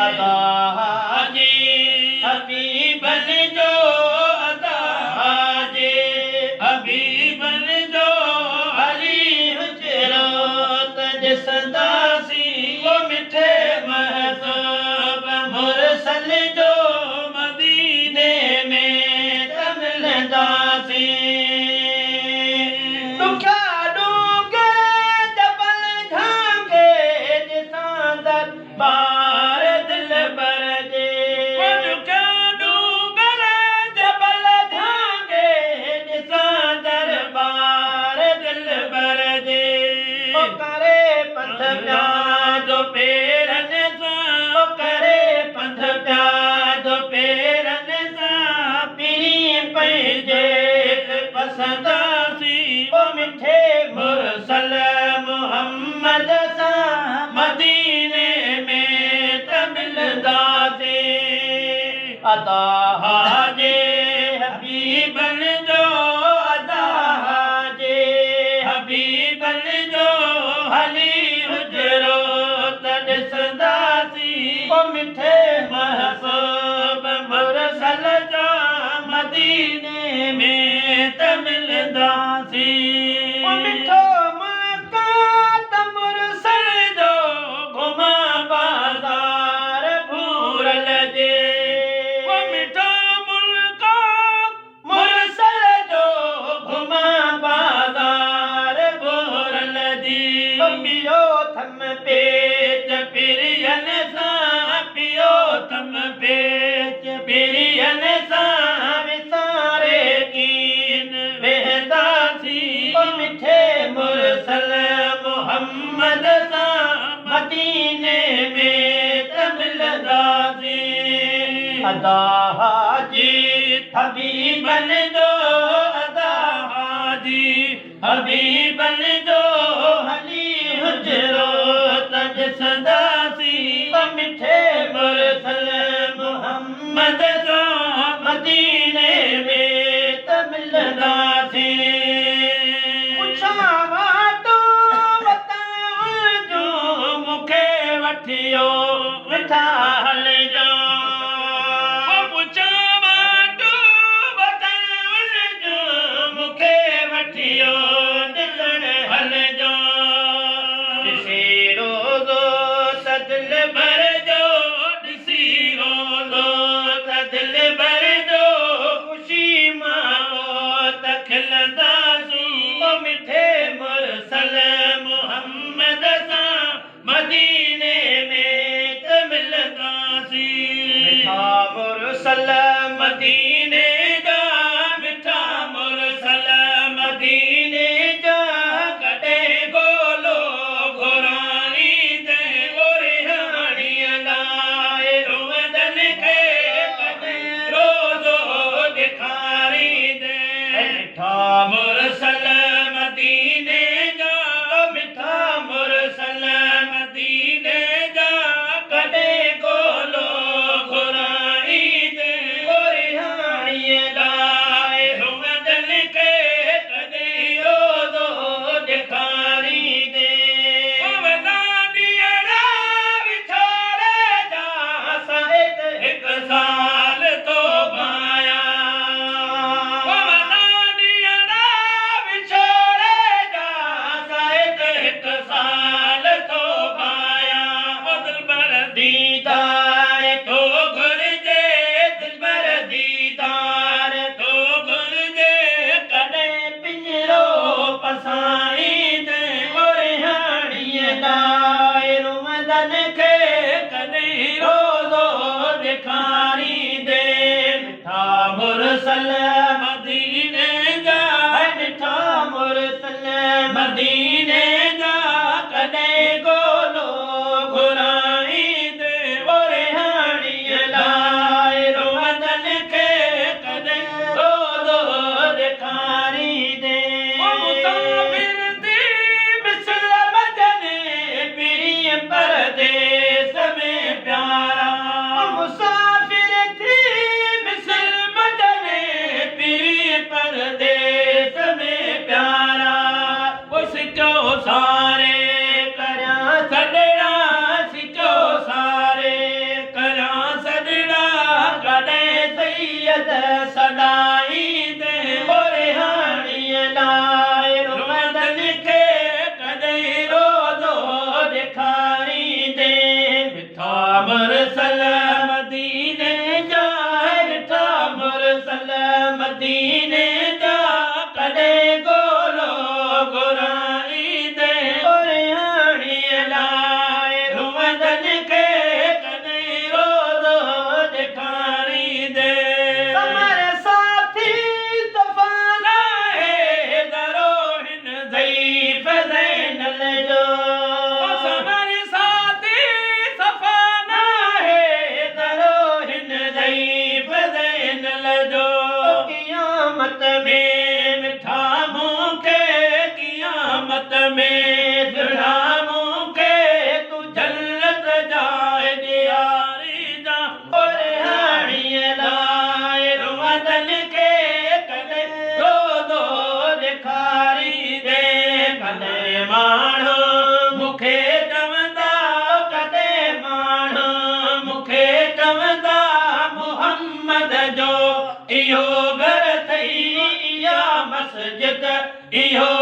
ادا حاجي حبيبن جو ادا حاجي حبيبن جو هلي حجرو ته ڏسنداسين او مٺي محبوب مرسل جو مديني ۾ ته ملنداسين. ڏکيا ڏونگر جبل جهانگي ڏسان دربار دلبر جي. ڏکيا ڏونگر جبل جهانگي ڏسان دربار دلبر جي. او ڪري پنڌ پيادو پيرن سان او ڪري پنڌ پيادو پيرن سان پرين پنهنجي پسنداسين او مٺي مرسل محمد سان مديني ۾ ته ملنداسين ادا حاجي حبيبن جو ادا حاجي حبيبن جو هلي حجرو ته ڏسنداسين او مٺي محبوب مرسل جا مديني ۾ ته ملنداسين. او مٺو ملڪات مرسل جو گهمان بازار ڀورل جي. او مٺو ملڪات مرسل جو گهمان بازار ڀورل جي. او پيو ٿم پيچ پرين سان پيو ٿم پيچ پرين سان وساري ڪين ويهنداسين. او مٺي مرسل محمد سان مديني ۾ ته ملنداسين. ادا حاجي حبيبن جو ادا حاجي حبيبن جو هلي حجرو ته ڏسنداسين. او مٺي مرسل محمد سان مديني ۾ ته ملنداسين. پڇان واٽون وطن جون مون کي وٺيو مٺا هلجو. پڇان واٽون وطن جون مون کي وٺيو ڏسڻ هلجو. ڏسي روزو ته دلبر جو ڏسي روزو ته دلبر جو خوشي مان پوء ته کلنداسون. او مٺي مرسل محمد سان مديني ۾ ته ملنداسين. مٺا مرسل مديني جا مٺا مرسل مديني جا ڪڏهن گولو گهرائيندين اورياڻيء لاء روئندن کي ڪڏهن روزو ڏيکاريندين. مٺا مرسل مديني جا مٺا مرسل مديني جا ڪڏهن گولو گهرائيندين اورياڻيء لاء روئندن کي ڪڏهن روزو ڏيکاريندين. پوندا ڏينهڙا وڇوڙي جا سهت هڪ سال ٿو ڀانيان. پوندا ڏينهڙا وڇوڙي جا سهت هڪ سال ٿو ڀانيان. او دلبر ديدار ٿو گهرجي دلبر ديدار ٿو گهرجي ڪڏهن پڃرو پسائيندين اورياڻيء لاء روئندن کي ڪڏهن روزو ڏيکاريندين. مٺا مرسل مديني جا مٺا مرسل مديني جا ڪڏهن گولو گهرائيندين اورياڻيء لاء روئندن کي ڪڏهن روزو ڏيکاريندين. او مسافر ٿي مثل مجني پرين پرديس ۾ پيارا. او مسافر ٿي مثل مجني پرين پرديس ۾ پيارا. او سڪا مرسل مديني جا ڏٺا مرسل مديني جا ڪڏهن گولو گهرائيندين. پرياڻيء لاء روئندن کي ڪڏهن روزو ڏيکاريندين. سمر ساٿي صفا ناهي ذرو هن ضعيف زينل جو. سمر ساٿي صفا ناهي ذرو هن ضعيف زينل جو. قيامت ۾ مٺا مون کي قيامت ۾ سهڻا مون کي تون جنت جاء ڏياريجان. پرهاڻيء لاء روئندن کي ڪڏهن روزو ڏيکاريندين. ڪڏهن ماڻهو مون کي چوندا ڪڏهن ماڻهو مون کي چوندا محمد جو اهو گهر اٿئي اها مسجد اهو.